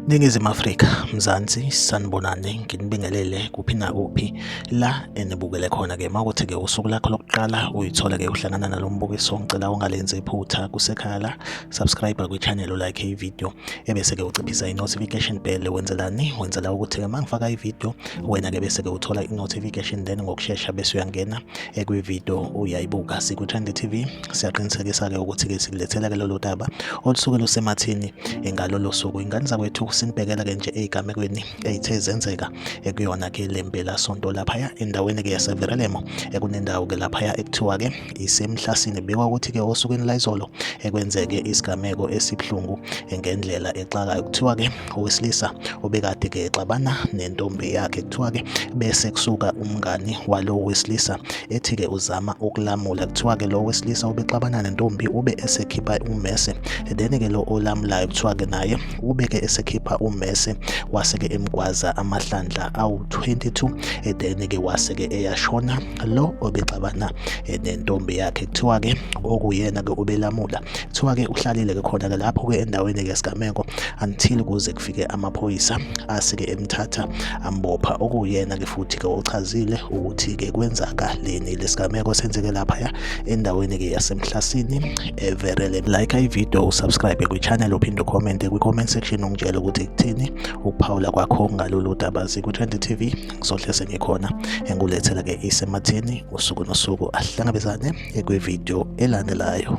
Ningizimu Afrika, Mzansi, sanibonani, nginibingelele kuphi nakuphi la enibukele khona-ke. Uma kuthi-ke usuku lakho lokuqala uyithola-ke uhlangana nalo mbukiso, ngicela ungalenzi iphutha kusekhaya la, subscribe kwi-channel, ulike i-video, ebese-ke uciphisa i-notification bell. Wenzelani? Wenzela ukuthi-ke uma ngifaka i-video, wena-ke bese-ke uthola i-notification, then ngokushesha bese uyangena kwi-video uyayibuka. Sikwi-Trendy TV, siyaqinisekisa-ke ukuthi-ke sikulethela-ke lolu daba olusuke lusemathini ngalolo suku. Ingane zakwethu, sinibhekela-ke nje ey'gamekweni ey'the zenzeka kuyona-ke le mpelasonto laphaya endaweni-ke yaseVerelemo. Kunendawo-ke laphaya ekuthiwa-ke iseMhlasini. Kubikwa ukuthi-ke osukwini layizolo ekwenzeke isigameko esibuhlungu ngendlela exakayo. Kuthiwa-ke owesilisa obekade-ke exabana nentombi yakhe, kuthiwa-ke bese kusuka umngani walo wesilisa ethi-ke uzama ukulamula. Kuthiwa-ke lo wesilisa obexabana nentombi ube esekhipha ummese, then-ke lo olamulayo kuthiwa-ke naye ube-ke esekhipha ummese wase-ke emgwaza amahlandla awu-22, then-ke wase-ke eyashona lo obexabana nentombi yakhe. Kuthiwa-ke okuyena-ke obelamula, kuthiwa-ke uhlalile-ke khona-ke lapho-ke endaweni-ke yesigameko until kuze kufike amaphoyisa asike emthatha ambopha, okuyena-ke futhi-ke ochazile ukuthi-ke kwenzakaleni. Lesigameko senzeke laphaya endaweni-ke yaseMhlasini eVerele. Like i-video, usubscribe kwi-channel, uphinde ucommente kwi-comment section ungitshele ukuthi kuthini ukuphawula kwakho ngalolu daba. Sikwi-Trendy TV, ngizohle sengikhona engulethela-ke isematheni usuku nosuku. Ahlangabezane kwividiyo elandelayo.